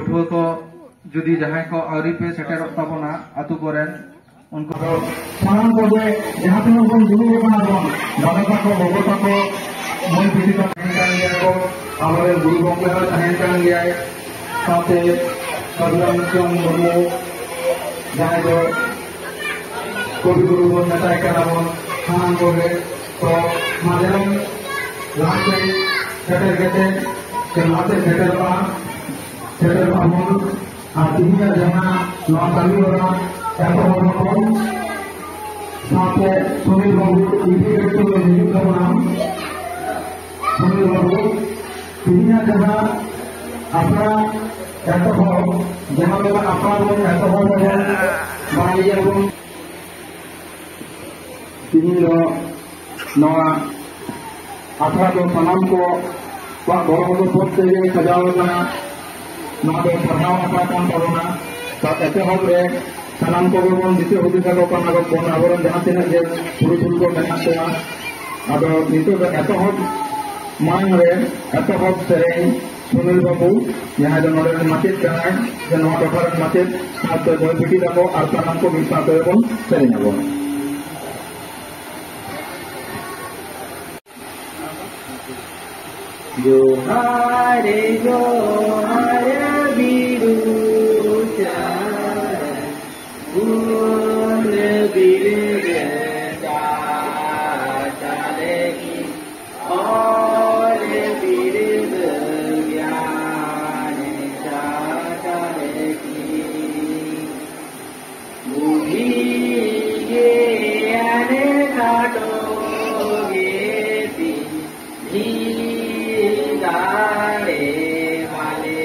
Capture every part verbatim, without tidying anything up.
ᱯᱟᱹᱴᱷᱩᱣᱟᱹ ᱠᱚ ᱡᱩᱫᱤ ᱡᱟᱦᱟᱸᱭ ᱠᱚ ᱟᱹᱣᱨᱤ ᱯᱮ ᱥᱮᱴᱮᱨᱚᱜ ᱛᱟᱵᱚᱱᱟ ᱟᱹᱛᱩ ᱠᱚᱨᱮᱱ, ᱩᱱᱠᱩ ᱫᱚ ᱥᱟᱱᱟᱢ ᱠᱚᱜᱮ ᱡᱟᱦᱟᱸ ᱛᱤᱱᱟᱹᱜ ᱵᱚᱱ ᱫᱩᱲᱩᱵ ᱟᱠᱟᱱᱟ ᱵᱚᱱ, ᱵᱟᱵᱟ ᱛᱟᱠᱚ, ᱜᱚᱜᱚ ᱛᱟᱠᱚ, ᱢᱟᱹᱭ ᱵᱤᱴᱤ ᱛᱟᱠᱚ ᱛᱟᱦᱮᱸ ᱠᱟᱱ ᱜᱮᱭᱟ ᱠᱚ, ᱟᱵᱚᱨᱮᱱ ᱜᱩᱨᱩ ᱜᱚᱢᱠᱮ ᱦᱚᱸ ᱛᱟᱦᱮᱸ ᱠᱟᱱ ᱜᱮᱭᱟᱭ, ᱥᱟᱶᱛᱮ ᱥᱟᱹᱫᱷᱩ ᱨᱟᱢᱪᱚᱸᱫᱽ ᱢᱩᱨᱢᱩ, ᱡᱟᱦᱟᱸᱭ ᱫᱚ ᱠᱚᱵᱤ ᱜᱩᱨᱩ ᱵᱚᱱ ᱢᱮᱛᱟᱭ ᱠᱟᱱᱟ ᱵᱚᱱ, ᱥᱟᱱᱟᱢ ᱠᱚᱜᱮ᱾ ᱛᱚ ᱢᱟ ᱡᱮᱱᱚ ᱞᱟᱦᱟᱛᱮ ᱥᱮᱴᱮᱨ ᱠᱟᱛᱮ ᱥᱮ ᱞᱟᱦᱟᱛᱮ ᱥᱮᱴᱮᱨᱚᱜᱼᱟ, ᱥᱮᱴᱮᱨᱚᱜᱼᱟ ᱵᱚᱱ᱾ ᱟᱨ ᱛᱮᱦᱮᱧᱟᱜ ᱡᱟᱦᱟᱸ ᱱᱚᱣᱟ ᱠᱟᱹᱢᱤ ᱦᱚᱨᱟ ᱮᱛᱚᱦᱚᱵ ᱟᱵᱚᱱ, ᱥᱟᱶᱛᱮ ᱥᱩᱱᱤᱞ ᱵᱟᱹᱵᱩ ᱤᱫᱤ ᱠᱟᱛᱮ ᱵᱚᱱ ᱦᱤᱡᱩᱜ ᱛᱟᱵᱚᱱᱟ᱾ ᱥᱩᱱᱤᱞ ᱵᱟᱹᱵᱩ, ᱛᱮᱦᱮᱧᱟᱜ ᱡᱟᱦᱟᱸ ᱟᱥᱲᱟ ᱮᱛᱚᱦᱚᱵ, ᱡᱟᱦᱟᱸ ᱞᱮᱠᱟ ᱟᱥᱲᱟ ᱵᱚᱱ ᱮᱛᱚᱦᱚᱵ ᱟᱵᱚᱱ, ᱵᱟᱲᱟᱭ ᱜᱮᱭᱟᱵᱚᱱ᱾ ᱛᱮᱦᱮᱧ ᱫᱚ ᱱᱚᱣᱟ ᱟᱥᱲᱟ ᱫᱚ ᱥᱟᱱᱟᱢ ᱠᱚᱣᱟᱜ ᱜᱚᱲᱚ ᱜᱚᱯᱚᱲ ᱛᱮᱜᱮ ᱥᱟᱡᱟᱣ ᱟᱠᱟᱱᱟ᱾ ᱱᱚᱣᱟ ᱫᱚ ᱯᱟᱲᱦᱟᱣ ᱟᱠᱷᱲᱟ ᱠᱟᱱ ᱛᱟᱵᱚᱱᱟ᱾ ᱛᱟ ᱮᱛᱚᱦᱚᱵ ᱨᱮ ᱥᱟᱱᱟᱢ ᱠᱚᱜᱮ ᱵᱚᱱ ᱫᱤᱥᱟᱹ ᱦᱩᱫᱤᱥ ᱟᱠᱚ ᱠᱟᱱᱟ ᱵᱚᱱ, ᱟᱵᱚᱨᱮᱱ ᱡᱟᱦᱟᱸ ᱛᱤᱱᱟᱹᱜ ᱜᱮ ᱯᱩᱨᱩᱫᱷᱩᱞ ᱠᱚ ᱢᱮᱱᱟᱜ ᱠᱚᱣᱟ᱾ ᱟᱫᱚ ᱱᱤᱛᱚᱜ ᱫᱚ ᱮᱛᱚᱦᱚᱵ ᱢᱟᱲᱟᱝ ᱨᱮ ᱮᱛᱚᱦᱚᱵ ᱥᱮᱨᱮᱧ ᱥᱩᱱᱤᱞ ᱵᱟᱹᱵᱩ, ᱡᱟᱦᱟᱸᱭ ᱫᱚ ᱱᱚᱰᱮ ᱨᱮᱱ ᱢᱟᱪᱮᱫ ᱠᱟᱱᱟᱭ, ᱡᱮ ᱱᱚᱣᱟ ᱴᱚᱴᱷᱟ ᱨᱮᱱ ᱢᱟᱪᱮᱫ, ᱥᱟᱶᱛᱮ ᱢᱟᱹᱭ ᱵᱤᱴᱤ ᱛᱟᱠᱚ ᱟᱨ ᱥᱟᱱᱟᱢ ᱠᱚ ᱢᱤᱫ ᱥᱟᱶ ᱛᱮᱜᱮ ᱵᱚᱱ ᱥᱮᱨᱮᱧ ᱟᱵᱚᱱ᱾ ᱡᱚᱦᱟᱨ, ᱡᱚᱦᱟᱨ, ᱵᱤᱨᱩ ᱪᱟᱸᱫ, ᱜᱩᱱ ᱵᱤᱨᱤᱫ ᱪᱟᱪᱟᱞᱮ ᱠᱤᱱ, ᱚᱞ ᱵᱤᱨᱤᱫ ᱜᱮᱭᱟᱱ ᱪᱟᱪᱟᱞᱮ ᱠᱤᱱ᱾ ᱵᱩᱰᱷᱤ ᱜᱮᱭᱟᱱ ᱠᱷᱟᱴᱚ ᱜᱮᱛᱤᱧ, ᱰᱷᱤᱞ ᱫᱟᱲᱮ ᱵᱟᱞᱮ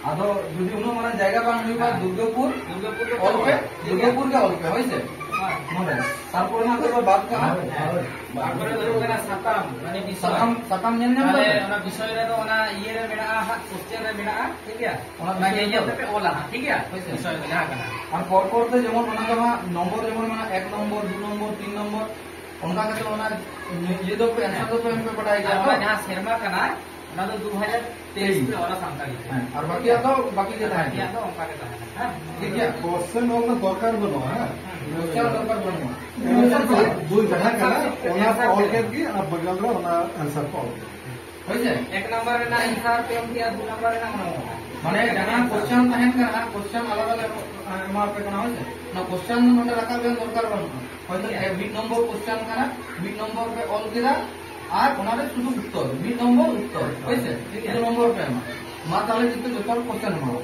ᱟᱫᱚ ᱡᱩᱫᱤ ᱩᱱᱟᱹᱜ ᱢᱟᱨᱟᱝ ᱡᱟᱭᱜᱟ ᱵᱟᱝ ᱦᱩᱭᱩᱜᱼᱟ, ᱫᱩᱨᱜᱟᱹᱯᱩᱨ ᱫᱩᱨᱜᱟᱹᱯᱩᱨ ᱜᱮ ᱚᱞ ᱯᱮ, ᱚᱞ᱾ ᱫᱩᱨᱜᱟᱹᱯᱩᱨ ᱜᱮ ᱚᱞ ᱯᱮ, ᱦᱳᱭ ᱥᱮ? ᱦᱮᱸ᱾ ᱱᱚᱰᱮ᱾ ᱛᱟᱨᱯᱚᱨᱮ ᱱᱟᱜ ᱫᱚ ᱵᱟᱫ ᱠᱟᱜᱼᱟ᱾ ᱦᱳᱭ, ᱦᱳᱭ᱾ ᱛᱟᱨᱯᱚᱨᱮ ᱫᱚ ᱦᱩᱭᱩᱜ ᱠᱟᱱᱟ ᱥᱟᱛᱟᱢ, ᱢᱟᱱᱮ ᱵᱤᱥᱚᱭ᱾ ᱥᱟᱛᱟᱢ, ᱥᱟᱛᱟᱢ ᱧᱮᱞ ᱧᱟᱢ ᱛᱟᱦᱞᱮ ᱫᱟᱯᱮ? ᱚᱱᱟ ᱵᱤᱥᱚᱭ ᱨᱮᱫᱚ ᱚᱱᱟ ᱤᱭᱟᱹ ᱨᱮ ᱢᱮᱱᱟᱜᱼᱟ ᱦᱟᱸᱜ, ᱠᱚᱥᱪᱮᱱ ᱨᱮ ᱢᱮᱱᱟᱜᱼᱟ, ᱴᱷᱤᱠ ᱜᱮᱭᱟ? ᱚᱱᱟ ᱚᱱᱟ ᱵᱤᱥᱚᱭ ᱧᱮᱞ ᱫᱚ ᱠᱟᱛᱮ ᱯᱮ ᱚᱞᱟ ᱦᱟᱸᱜ, ᱴᱷᱤᱠ ᱜᱮᱭᱟ? ᱦᱳᱭ ᱥᱮ᱾ ᱵᱤᱥᱚᱭ ᱫᱚ ᱡᱟᱦᱟᱸ ᱠᱟᱱᱟ᱾ ᱟᱨ ᱯᱚᱨ ᱯᱚᱨ ᱛᱮ ᱡᱮᱢᱚᱱ ᱚᱱᱟ ᱫᱚ ᱦᱟᱸᱜ ᱱᱚᱢᱵᱚᱨ ᱡᱮᱢᱚᱱ ᱢᱮᱱᱟᱜᱼᱟ, ᱮᱠ ᱱᱚᱢᱵᱚᱨ, ᱫᱩ ᱱᱚᱢᱵᱚᱨ, ᱛᱤᱱ ᱱᱚᱢᱵᱚᱨ, ᱚᱱᱠᱟ ᱠᱟᱛᱮ ᱚᱱᱟ ᱤᱭᱟᱹ ᱫᱚ ᱯᱮ, answer ᱫᱚ ᱯᱮ ᱮᱢ ᱯᱮ ᱵᱟᱰᱟᱭ ᱜᱮᱭᱟ ᱟᱨ ᱛᱚ? ᱚᱱᱟ ᱡᱟᱦᱟᱸ ᱥᱮᱨᱢᱟ ᱠᱟᱱᱟ, ᱚᱱᱟ ᱫᱚ ᱫᱩ ᱦᱟᱡᱟᱨ ᱛᱮᱭᱤᱥ ᱯᱮ ᱚᱞᱟ ᱥᱟᱱᱛᱟᱲᱤ ᱛᱮ᱾ ᱦᱮᱸ, ᱟᱨ ᱵᱟᱠᱤᱭᱟᱜ ᱫᱚ ᱵᱟᱠᱤ ᱜᱮ ᱛᱟᱦᱮᱸ ᱵᱟᱠᱤᱭᱟᱜ ᱠᱟᱱᱟ᱾ ᱫᱚ ᱚᱱᱠᱟ ᱜᱮ ᱛᱟᱦᱮᱱᱟ, ᱦᱮᱸ? ᱴᱷᱤᱠ ᱜᱮᱭᱟ? ᱠᱚᱥᱪᱮᱱ ᱚᱞ ᱫᱚ ᱫᱚᱨᱠᱟᱨ ᱵᱟᱹᱱᱩᱜᱼᱟ, ᱦᱮᱸ? ᱦᱮᱸ᱾ ᱠᱚᱥᱪᱮᱱ ᱫᱚᱨᱠᱟᱨ ᱵᱟᱹᱱᱩᱜᱼᱟ᱾ ᱵᱩᱡᱽ ᱡᱟᱦᱟᱸ ᱠᱟᱱᱟ, ᱚᱱᱟ ᱠᱚ ᱚᱞ ᱠᱮᱫ ᱜᱮ ᱟᱨ ᱵᱟᱜᱟᱞ ᱨᱮ ᱚᱱᱟ answer ᱠᱚ ᱚᱞ ᱠᱮᱫ᱾ ᱦᱳᱭ ᱥᱮ? ᱮᱠ ᱱᱟᱢᱵᱟᱨ ᱨᱮᱱᱟᱜ answer ᱯᱮ ᱮᱢ ᱠᱮᱜᱼᱟ, ᱫᱩ ᱱᱟᱢᱵᱟᱨ ᱨᱮᱱᱟᱜ ᱚᱱᱟ ᱚᱞ᱾ ᱢᱟᱱᱮ ᱡᱟᱦᱟᱸ ᱠᱚᱥᱪᱮᱱ ᱛᱟᱦᱮᱱ ᱠᱟᱱᱟ, ᱠᱚᱥᱪᱮᱱ ᱟᱞᱟᱫᱟ ᱞᱮ ᱮᱢᱟ ᱯᱮ ᱠᱟᱱᱟ, ᱦᱳᱭ ᱥᱮ? ᱚᱱᱟ ᱠᱚᱥᱪᱮᱱ ᱫᱚ ᱱᱚᱰᱮ ᱨᱟᱠᱟᱵ ᱨᱮᱱᱟᱜ ᱫᱚᱨᱠᱟᱨ ᱵᱟᱹᱱᱩᱜᱼᱟ᱾ ᱦᱳᱭ ᱥᱮ? ᱢᱤᱫ ᱱᱚᱢᱵᱚᱨ ᱠᱚᱥᱪᱮᱱ ᱠᱟᱱᱟ, ᱢᱤᱫ ᱱᱚᱢᱵᱚᱨ ᱯᱮ ᱚᱞ ᱠᱮᱫᱟ, ᱟᱨ ᱚᱱᱟ ᱨᱮ ᱥᱩᱫᱷᱩ ᱩᱛᱛᱚᱨ, ᱢᱤᱫ ᱱᱚᱢᱵᱚᱨ ᱩᱛᱛᱚᱨ, ᱦᱳᱭ ᱥᱮ? ᱴᱷᱤᱠ ᱜᱮᱭᱟ᱾ ᱢᱤᱫ ᱱᱚᱢᱵᱚᱨ ᱯᱮ ᱮᱢᱟ᱾ ᱢᱟ ᱛᱟᱦᱞᱮ ᱱᱤᱛᱚᱜ ᱡᱚᱛᱚ ᱦᱚᱲ ᱠᱚᱥᱪᱮᱱ ᱮᱢᱟ ᱵᱚᱱ᱾